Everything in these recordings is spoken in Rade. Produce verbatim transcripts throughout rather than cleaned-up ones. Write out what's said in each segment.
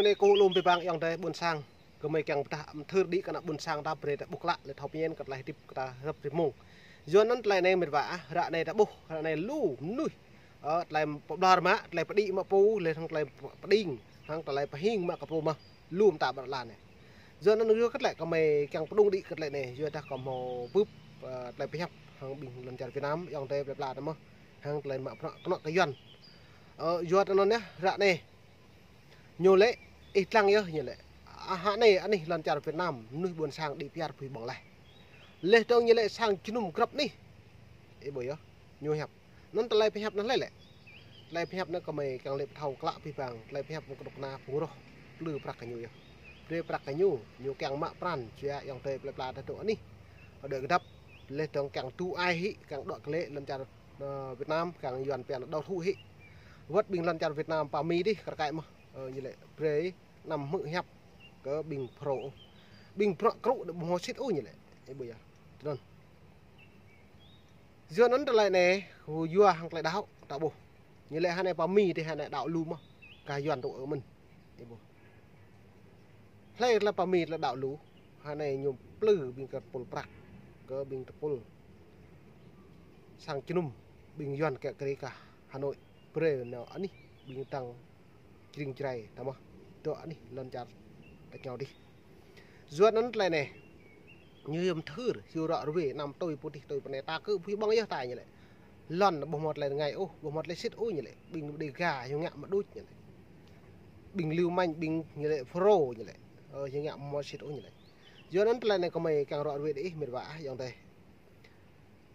Anei kâo lŏ bi bang ayŏng adei ƀuôn sang. Kơ mơi kiăng pơdah mthưr đĭ kơ ană ƀuôn sang ta brei ta ƀuh klă leh thâo pơñen kơ tơlơi hdĭp kơ ta hrăp rĭm mông. Yua anăn tơlơi anei mĭt wa ah, ară anei ta ƀuh, ară anei lu mnuih. Ơ, tơlơi pơƀlŏr mă, tơlơi pơđĭ mă pô, leh hŏng tơlơi pơđing, hŏng tơlơi pơhing mă kơ pô mơh. Lu mta ƀar lăn anei. Yua anăn yua kơ tơlơi kơ mơi kiăng pơdŭng đĭ kơ tơlơi anei, yua dah kâo mâo bưp, ơ, tơlơi pơhiăp hŏng ƀing lăn čar Việt Nam, ayŏng adei plei pla ta mơh. Hŏng tơlơi mă bruă knuă kơ Yuăn. Ơ, yua anăn yơh, ară anei. Ñu lĕ, ih dlăng yơh ñu lĕ. Ară anei anih lăn čar Việt Nam, mnuih ƀuôn sang đĭ kyar pui ƀơ̆ng leh. Leh dơ̆ng ñu lĕ sang jơnum grăp anih. Ih ƀuh yơh, ñu hiăp. Anăn tơlơi pơhiăp anăn lĕ lĕ. Tơlơi pơhiăp anăn kơ mơi kiăng lĕ thâo klă bi bang, tơlơi pơhiăp kơ knŭk kna phung roh plư prăk kơ ñu yơh. Brei prăk kơ ñu, ñu kiăng mă pran, jua ayŏng adei plei pla ta dôk anih. Đuĕ kdăp, leh dơ̆ng kiăng tŭ ai hĭ, kiăng đuĕ klĕ lăn čar, ơ, Việt Nam, kiăng Yuăn pia anăn đau thụ hĭ. Wăt ƀing lăn čar Việt Nam, pă Mi dih, kar kaĭ mơh. Ơ, ñu lĕ brei anăm hmư̆ hiăp kơ ƀing phrô ôh. Ƀing bruă krŭ đa ƀuh mâo sĭt ôh ñu lĕ. Ih ƀuh yơh. Tơnăn. Yua anăn tơlơi anei, yua hŏng tơlơi đăo, ta ƀuh. Ñu lĕ hŏng anei pă Mi dih hŏng anei đăo lu mơh. Kơ Yuăn tŭ ơ mĭn. Ih ƀuh. Hlei tơlơi pă Mi tơlơi đăo lu. Hŏng anei ñu plư ƀing kơ tơpul prăk. Kơ ƀing tơpul sang jơnum, ƀing Yuăn kiă kriê kơ Hà Nội. Brei nao anih ƀing tăng jring jrai ta mơh. Dôk anih lăn čar ta êngao dih. Yua anăn tơlơi anei. Ñu hiam thưr, hiu ră ruê, anăm tui pô dih tui pô anei, ta kơ pui ƀơ̆ng yơh ta ñu lĕ. Lăn ƀuh mâo tơlơi rngai ôh, ƀuh mâo tơlơi sĭt ôh ñu lĕ. Ƀing đê ga, hiu ngă mă đuč ñu lĕ. Ƀing liu mañ, ƀing ñu lĕ phrô ñu lĕ. Ơ, hiu ngă mâo sĭt ôh ñu lĕ. Yua anăn tơlơi anei kơ mơi kiăng ră ruê đĭ ih mĭt wa ah ayŏng adei.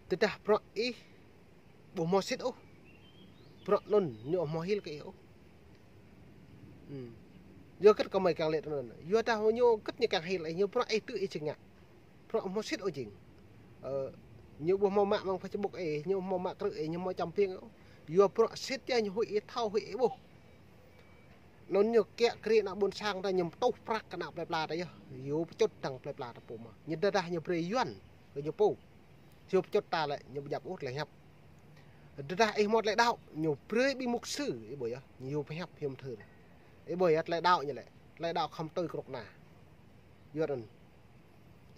Tơdah bruă ih ƀuh mâo sĭt ôh. Bruă anăn ñu mâo hil kơ ih ôh. Hmm. Yua kơ kơ mơi kiăng lĕ tơnăn. Yua dah ñu kơ ñu kiăng hil ih, ñu bruă ih tŭ ih jing ngă. Bruă mâo sĭt ôh jing. Ơ, ñu ƀuh mâo mă mơ̆ng Facebook ih, ñu mâo mă krư̆ ih, ñu mâo čăm piêng ôh. Yua bruă sĭt yơh ñu huĭ ih thâo huĭ ih ƀuh. Anăn ñu kiă kriê ană ƀuôn sang ta ñu tuh prăk kơ ană plei pla ta yơh. Ñu pơčŭt dăng plei pla ta pô mơh. Ñu tơdah ñu brei Yuăn kơ ñu pô. Ñu pơčŭt ta lĕ ñu ƀu djăp ôh tơlơi hiăp. Tơdah ih mâo tơlơi đăo, ñu brei ƀing mục sư, ih ƀuh yơh, ñu pơhiăp hiam thưr. Ih ƀuh yơh tơlơi đăo ñu lĕ, tơlơi đăo khŏm tui knŭk kna. Yua anăn.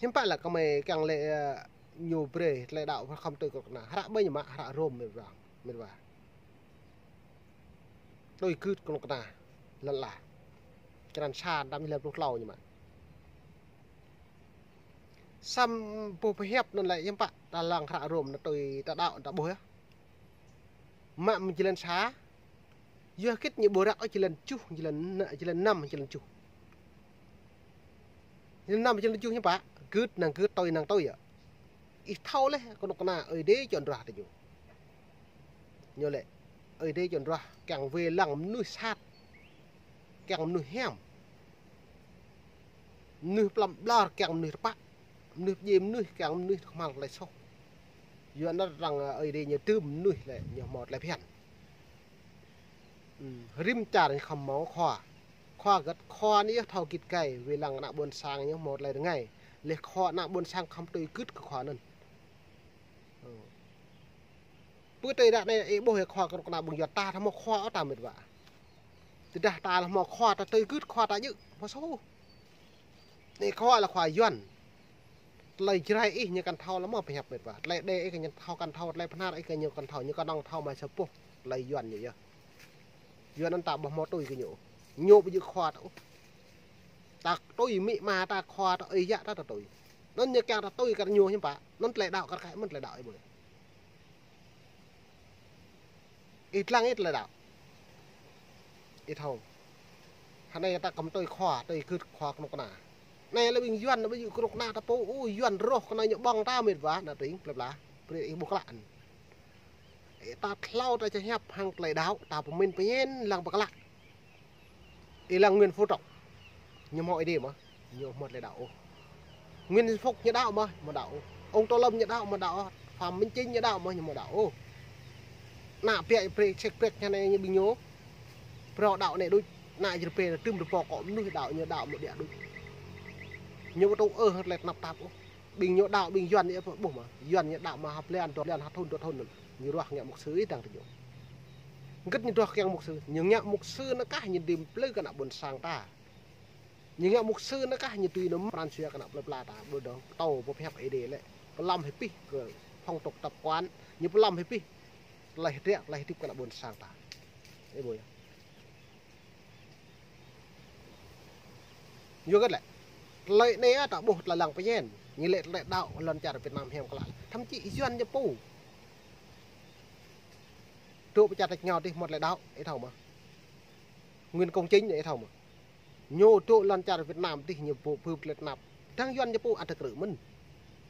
Hiưm pă lĕ kơ mơi kiăng lĕ, ơ, ñu brei tơlơi đăo khŏm tui knŭk kna. Hră ƀai ñu mă, hră Rôm mĭt wa, mĭt wa. Tui gưt knŭk kna lăn ala. Črăn sa, năm êlan pluh tlâo ñu mă. Săm pô pơhiăp anăn lĕ hiưm pă, ta lăng hră Rôm anăn tui ta đăo ta ƀuh yơh. Mă mơ̆ng jơlan sa, yua kơ ñu ƀu răk ôh jơlan kjuh, jơlan, jơlan năm, jơlan kjuh. Jơlan năm, jơlan kjuh hiưm pă, gưt năng gưt tui năng tui yơh. Ih thâo leh, knŭk kna Aê Diê čuăn ruah tơ ñu. Ñu lĕ, Aê Diê čuăn ruah, kiăng wê lăng mnuih sat, kiăng mnuih hiam. Mnuih plăm ƀlŏr, kiăng mnuih rpă. Mnuih pdjiê mnuih, kiăng mnuih kmhal tơlơi soh. Yua anăn arăng, ơ, Aê Diê ñu dưm mnuih lĕ, ñu mâo tơlơi bhiăn. Hmm, rĭm čar ñu khŏm mâo khua. Khua găt khua anei yơh thâo gĭt gai, wê lăng ană ƀuôn sang ñu mâo tơlơi rngai. Leh khua ană ƀuôn sang khŏm tui gưt kơ khua anăn. Ơ. Pơ tui ară anei ih ƀuh yơh khua knŭk kna ƀuôn Yuăn ta, ta mâo khua ôh ta mĭt wa. Tơdah ta lĕ mâo khua ta tui gưt khua ta djŏ, mâo soh. Anei khua lĕ khua Yuăn. Tơlơi Jrai ih ñu kăn thâo lĕ mâo pơhiăp mĭt wa. Tơlơi Êđê ih kăn thâo, kăn thâo, tơlơi Bahnar ih kăn ñu kăn thâo, ñu kăn nŏng thâo mă sa boh tơlơi Yuăn ñu yơh. Yuăn anăn ta ƀuh mâo tui kơ ñu. Ñu ƀu djŏ khua ta ôh. Ta tui amĭ ama ta khua ta ơi yă ta, ta tui. Anăn ñu kiăng ta tui kơ ñu hiưm pă. Anăn tơlơi đăo kar kaĭ mơ̆n tơlơi đăo ih ƀuh. Ih dlăng ih tơlơi đăo. Ih thâo. Hơnai ta khŏm tui khua, tui gưt khua knŭk kna. Anei lĕ ƀing Yuăn, ƀing Yuăn knŭk kna ta pô, ơ, Yuăn roh kơ anei ñu ƀơ̆ng ta mĭt wa, ană tring, plei pla. Brei ih ƀuh klă anăn. Ơ, ta tlâo ta čơ hiăp hăng tơlơi đăo, ta pơmĭn pơñen lăng pơklă. Ih lăng Nguyễn Phú Trọng. Ñu mâo Aê Diê mơh, ñu mâo tơlơi đăo ôh. Nguyễn Xuân Phúc ñu đăo mơh, mâo đăo ôh. Ông Tô Lâm ñu đăo mâo đăo ôh. Phạm Minh Chính ñu đăo mơh, ñu mâo đăo ôh. Ană biă brei sek brek ñu anei ñu ƀing ñu. Brei đăo anei đuč, ană jrpê tŭm dơpô kơ mnuih đăo ñu đăo mâo ƀiă đuč. Ñu ƀu tŭ ơ tơlơi tnap tap ôh. Ƀing ñu đăo, ƀing Yuăn ñu ƀuh mơh. Yuăn ñu đăo mâo ha blan, dua blan, ha thŭn, dua thŭn. Ñu ruah ngă mục sư ih dăng tơ ñu. Gĭt ñu ruah kiăng mục sư. Ñu ngă mục sư anăn kah ñu dưm plư kơ ană ƀuôn sang ta. Ñu ngă mục sư anăn kah ñu tui nŭm pran jua kơ ană plei pla ta, ƀuh dơ̆ng, tâo pơhiăp Aê Diê lĕ. Pơlăm hĕ pih kơ phong tục tập quán, ñu pơlăm hĕ pih. Tơlơi hriă, tơlơi hdĭp kơ ană ƀuôn sang ta. Ih ƀuh yơh. Yua kơ lĕ. Tơlơi anei ta ƀuh tơlơi lăng pơñen. Ñu lĕ tơlơi đăo lăn čar Việt Nam hiam klă. Thậm chí Yuăn ñu pô. Dôk pơ čar tač êngao dih mâo tơlơi đăo, ih thâo mơh. Nguyễn Công Chính ih thâo mơh. Ñu dôk lăn čar Việt Nam dih ñu pô bưp tơlơi tnap. Dăng Yuăn ñu pô ăt krư̆ mơ̆n.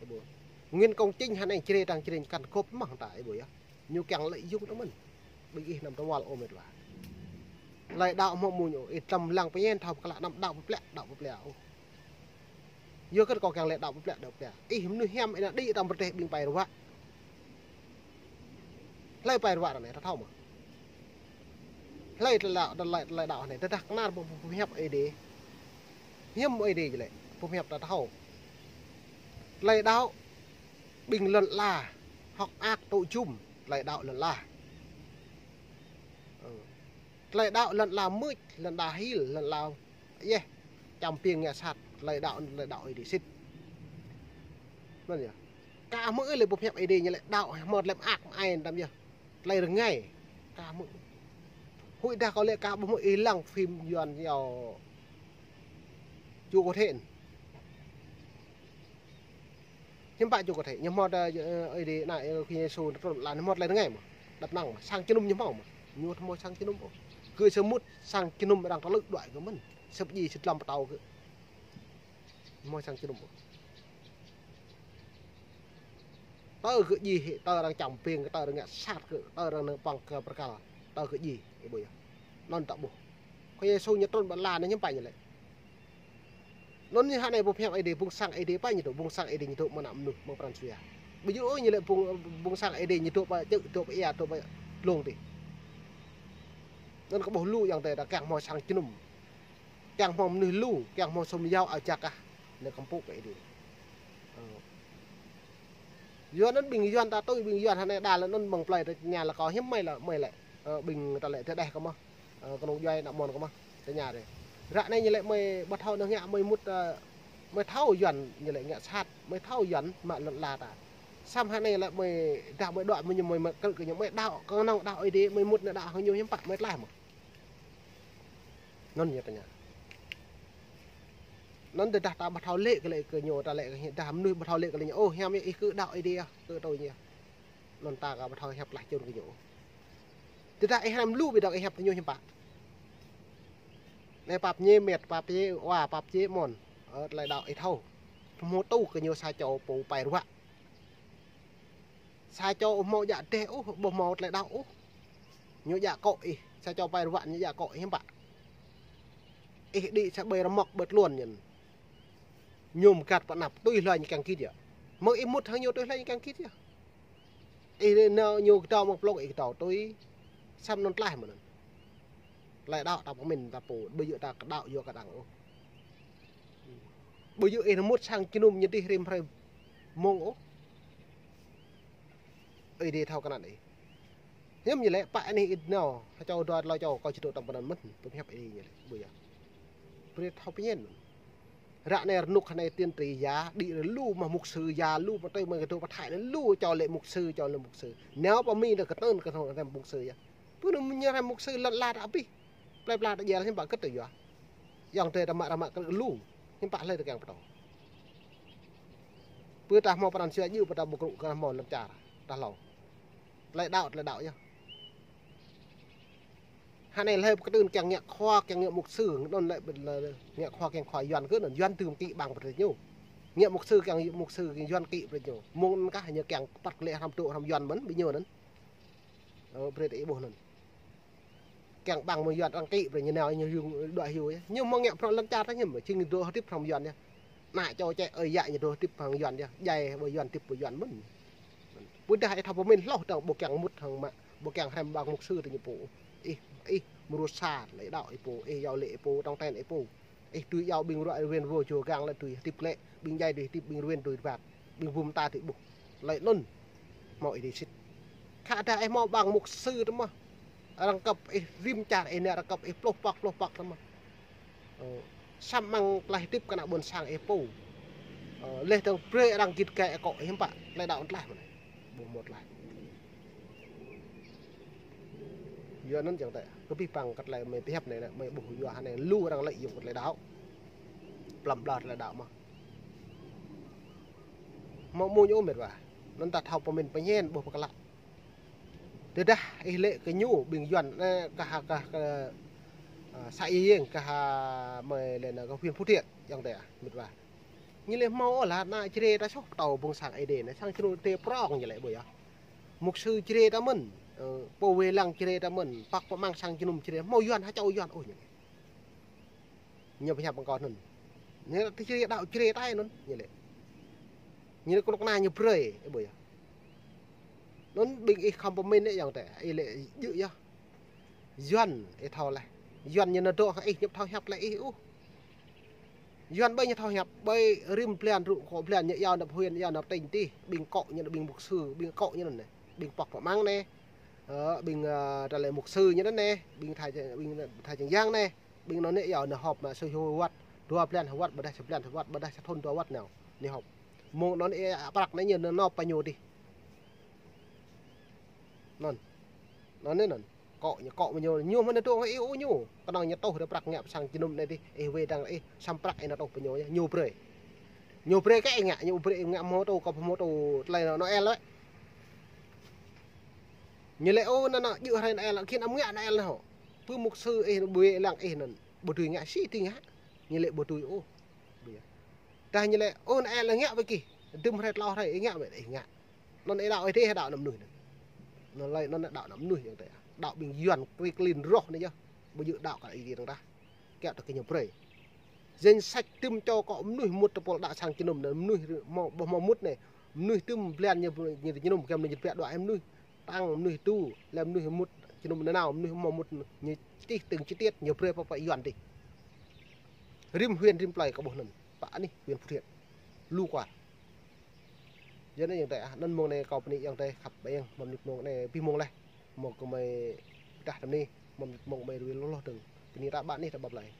Ih ƀuh. Nguyễn Công Chính hơnai črê dăng črê kăn gôp mơh ta ih ƀuh yơh. Ñu kiăng lợi dụng ta mơ̆n. Ƀing ih năm tơwăl ôh mĕt wa. Tơlơi đăo mâo mmuñ ôh, ih tăm lăng pơñen thâo pơklă năm đăo pơplĕ, đăo pơplĕ ôh. Yua kơ kâo kiăng lĕ đăo pơplĕ, đăo pơplĕ. Ih mnuih hiam ih nao đĭ tăm pơdreh ƀing pai ruă. Hlei pai ruă anei, ta thâo mơh. Hlei tơlơi đăo, tơlơi, tơlơi đăo anei, tơdah knar pơhiăp Aê Diê. Hiam Aê Diê lĕ, pơhiăp ta thâo. Tơlơi đăo, ƀing lăn ala, hŏk mơak tŭ jum, tơlơi đăo lăn ala. Tơlơi đăo lăn ala mưč, lăn ala hil, lăn ala yeh, čăm piêng ngă sat, tơlơi đăo, tơlơi đăo Aê Diê sĭt. Mơ̆n yơh. Ka hmư̆ lĕ pơhiăp Aê Diê ñu lĕ đăo, hmâo tơlơi mơak mơai tam yơh. Tơlơi rơngai. Ka hmư̆. Huĭdah kâo lĕ ka ƀuh mơ̆ ih lăng phim Yuăn yâo Chúa Có Thể. Hiam pă Chúa Có Thể, ñu hmâo ta, ơ, Aê Diê, ană, ơ, Khua Yêsu, trŭn lăn, ñu hmâo tơlơi rơngai mơh. Đăp năng mơh, sang jơnum ñu hmâo mơh. Ñu hmâo sang jơnum ôh. Kơ sơmŭt sang jơnum arăng tơlư̆ đuaĭ kơ mơ̆n. Sơ̆p dji sĭt lăm pơtâo kơ. Hmâo sang jơnum ôh. Tơ kơ dji hĕ, tơ arăng čăm piêng, tơ arăng ngă sat kơ, tơ arăng nao păng kơ pơkal, tơ kơ dji, ih ƀuh yơh. Anăn ta ƀuh. Khua Yêsu ñu trŭn ƀă lăn ñu hiam pă ñu lĕ. Anăn ñu hơnai pơhiăp Aê Diê, bung sang Aê Diê pă ñu dôk, bung sang Aê Diê ñu dôk mơ̆ng ană mnuih, mơ̆ng pran jua. Ƀu djŏ ôh ñu lĕ bung, bung sang Aê Diê ñu dôk pă čư̆, dôk pă êa, dôk pă dlông dih. Anăn kơ ƀuh lu ayŏng adei ta kiăng hmâo sang jơnum. Kiăng hmâo mnuih lu, kiăng hmâo sum yâo a jak ah, lĕ kăm pŭ kơ Aê Diê. Ơ. Yua anăn ƀing Yuăn ta tui, ƀing Yuăn hơnai đa lĕ anăn mơ̆ng plei ta ña lĕ kâo hiam mơi lĕ, mơi lĕ. Ơ, ƀing ta lĕ tơdah kơ mơh. Ơ, knŏng djuai ană mon kơ mơh. Ta ña dih. Ră anei ñu lĕ mơi ƀu thâo nao ngă mơi mŭt, ơ, mơi thâo Yuăn ñu lĕ ngă sat, mơi thâo Yuăn mă lăn ala ta. Săm hơnai lĕ mơi dah mơi đuaĭ mơi ñu mơi mă krư̆ kơ ñu mơi đăo, kơ năng đăo Aê Diê, mơi mŭt nao đăo hŏng ñu hiam pă mơi tlaih mơh. Anăn ñu ta ña. Anăn tơdah ta ƀu thâo lĕ kơ lĕ kơ ñu, ta lĕ kơ ñu, tơdah mnuih ƀu thâo lĕ kơ lĕ ñu, ôh, hiam ih kơ đăo Aê Diê, kơ tui ñu. Anăn ta kơ ƀu thâo hiăp lač čŭn kơ ñu. Tơdah ih hrăm lu ƀiădah ih hiăp kơ ñu hiam pă. Anei pap ñe mĕt, pap ñe wa, pap ñe mon. Ơ, tơlơi đăo ih thâo. Hmâo tŭ kơ ñu sa čô pô pai ruă. Sa čô ƀu hmâo djă deh ôh, ƀu hmâo tơlơi đăo ôh. Ñu djă kŏ ih, sa čô pai ruă ñu djă kŏ ih hiam pă. Ih đĭ sa ƀơi rơmŏk ƀơi tluôn ñu. Ñu mgăt pơ anăp, tui hlue ñu kiăng gĭt yơh. Mơ̆ng ih mŭt hŏng ñu tui hlue ñu kiăng gĭt yơh. Ih nao ñu kdâo mơ̆ng plông ih kdâo tui. Săm anăn tlaih mơ̆n anăn. Tơlơi đăo ta pơmĭn ta pô, ƀu djŏ ta kơ đăo yua kơ đăng ôh. Ƀu djŏ ih mŭt sang jơnum ñu dih rĭm hrơi mông ôh. Aê Diê thâo kơ anăn ih. Hiam ñu lĕ pă anei ih nao, ha čô dua tlâo čô kâo či dôk tăm pơnăn mơ̆n, pơhiăp Aê Diê ñu lĕ, ƀu yơh. Brei thâo pơñen mơ̆n. Ră anei rơnŭk hơnai tiên tri ya, đĭ rơlu mă mục sư ya, lu mă tui mă kơ dôk pơthai lu čô lĕ mục sư, čô lĕ mục sư. Nao pơ Mi ta kơtơ̆n kơ thâo hrăm mục sư yơh. Pơ anăn ñu hrăm mục sư lăn ala ta abih. Plei pla ta djăl hiam pă kơ tơ yua. Ayŏng adei ta mă rơmă kơ lu. Hiam pă hlei ta kiăng pơtô. Pơ ta hmâo pran jua djŏ pơ ta ƀu krŭ kơ hmâo lăn čar. Ta hlâo. Tơlơi đăo, tơlơi đăo yơh. Hơnai hlei pơkơtưn kiăng ngă khua, kiăng ngă mục sư, anăn lĕ, lĕ, lĕ, ngă khua kiăng khua Yuăn kơ anăn, Yuăn tŭ kĭ ƀăng brei ñu. Ngă mục sư kiăng mục sư kiăng Yuăn kĭ brei ñu. Mông anăn kah ñu kiăng păt klĕ hrăm tŭ hrăm Yuăn mơ̆n, ƀing ñu anăn. Ơ, brei ta ih ƀuh anăn. Kiăng ƀăng mơ̆ng Yuăn arăng kĭ brei ñu nao ñu hiu, đuaĭ hiu yơh. Ñu mơ̆ng ngă prŏng lăn čar ta ñu mơ̆, čing dôk hdĭp hrăm Yuăn yơh. Ană čô čĕ ơi yă ñu dôk hdĭp hrăm Yuăn yơh. Djai ƀơi Yuăn hdĭp ƀơi Yuăn mơ̆n. Ƀiădah ih thâo pơmĭn hloh dơ̆ng ƀu kiăng mŭt hŏng mă, ƀu kiăng hrăm ƀăng mục sư tơ ñu pô. Ih, ih, mrô sa, lĕ đăo ih pô, ih yâo lĕ ih pô, tŏng ten ih pô. Ih tui yâo ƀing ruă ruen rô čô gang lĕ tui hdĭp lĕ, ƀing djai tui hdĭp, ƀing ruen tui hrăp, ƀing bum ta tui ƀuh. Lĕ anăn, hmâo Aê Diê sĭt. Khă dah ih hmâo ƀăng mục sư tơ mơh. Arăng kăp ih rĭm čar ih nao arăng kăp ih pluh pŏk, pluh pŏk tơ mơh. Ơ. Săm măng tlaih tĭp kơ ană ƀuôn sang ih pô. Ơ, leh dơ̆ng brei arăng gĭt gai akŏ ih mpă, tlaih đăo tlaih mơ̆n. Ƀuh mâo tlaih. Yua anăn jing tĕ, kơ bi păng kơ tlaih mei pơhiăp anei, mei ƀuh yua anei, lu arăng lĕ yŭng kơ tlaih đăo. Plăm ƀlŏr tlaih đăo mơh. Mâo mâo ñu mĭt wa. Anăn ta thâo pơmĭn pơñen ƀuh pơklă. Tơdah ih lĕ kơ ñu ƀing Yuăn, ơ, kơ ha, kơ, kơ, ơ, sa ih yeng, kơ ha mei lĕ nao kơ huyện Phú Thiện, jing tĕ, mĭt wa. Ñu lĕ mâo ôh lah ană Jrai ta soh ptâo ƀuôn sang Êđê anei, sang Jrai tê prŏng ñu lĕ ƀuh yơh. Mục sư Jrai ta mơ̆n, ơ, pô wê lăng Jrai ta mơ̆n, pŏk pơmăng sang jơnum Jrai, mâo Yuăn, ha čô Yuăn ôh ñu lĕ. Ñu pơhiăp mơ̆ng kâo anăn. Ñu lĕ ti Jrai đăo Jrai ta anăn, ñu lĕ. Ñu lĕ knŭk kna ñu brei, ƀuh yơh. Anăn ƀing ih khŏm pơmĭn anei jing tĕ, ih lĕ djŏ yơh. Yuăn ih thâo leh. Yuăn ñu nao dôk hŏng ih, ñu ƀu thâo hiăp leh ih ôh. Yuăn ƀai ñu thâo hiăp, ƀai rĭm blan rŭ kŏ blan ñu yua nao huyện, yua nao tỉnh dih, ƀing akŏ ñu, ƀing mục sư, ƀing akŏ ñu anăn anei, ƀing pŏk pơmăng anei. Ơ, ƀing, ơ, tơlơi mục sư ñu anăn anei, ƀing thầy, ƀing thầy Čang Yang anei, ƀing anăn anei yua nao họp mă sa hruê wăt, dua blan wăt, ƀiădah sa blan wăt, ƀiădah sa thŭn dua wăt nao, nao họp. Mơ̆ng anăn anei prăk anei ñu nao nao pơ ñu dih. Anăn. Anăn anei anăn. Akŏ ñu, akŏ ñu, ñu mơ̆n nao dôk hŏng ih ôh ñu. Knŏng ñu tuh dê prăk ngă pơ sang jơnum anei dih, ih wê dăng ih, săm prăk ih nao tuh pơ ñu, ñu brei. Ñu brei kơ ih ngă, ñu brei ih ngă mô tô, kơ mô tô tlaih nao, nao Noel lĕ. Ñu lĕ, ơ, nao, nao, djŏ hruê Noel, khĭn ăm ngă Noel nao. Pô mục sư ih, ƀuê lăng ih anăn, ƀu dưi ngă si ti ngă. Ñu lĕ ƀu dưi ôh. Ƀiă. Tơdah ñu lĕ, ơ, Noel ngă ƀai kih. Dŭm hruê tlâo hruê ih ngă ƀai, ih ngă. Anăn ih đăo ih dih, đăo anăn mnuih anăn. Anăn lei anăn đăo anăn mnuih jing tĕ. Đăo ƀing Yuăn kri klin roh anei yơh. Ƀu djŏ đăo kơ ih dih dơ̆ng tah. Kiă tơ kơ ñu brei. Danh sách dŭm čô akŏ mnuih mŭt tơpul đăo sang jơnum anăn mnuih mâo, ƀuh mâo mŭt anei. Mnuih dŭm blan ñu, ñu jơnum kiăm ñu pia đuĕ mnuih. Tăng mnuih tu, leh mnuih mŭt jơnum nanao, mnuih mâo mŭt ñu čih từng chi tiết, ñu brei pơ, pơ Yuăn dih. Rĭm huyện, rĭm plei kơ ƀuh anăn, pă anih huyện Phú Thiện. Lu kwar. Yua anăn jing tĕ, ah, anăn mông anei kâo pơni jing tĕ khăp ƀiă, mâo mnĭt mông anei, bi mông leh. Mâo kơ mei pơdah tăm ni, mâo mnĭt mông mei rui lŏ lŏ dơ̆ng. Pơni ta ƀă anih ta ƀă plei.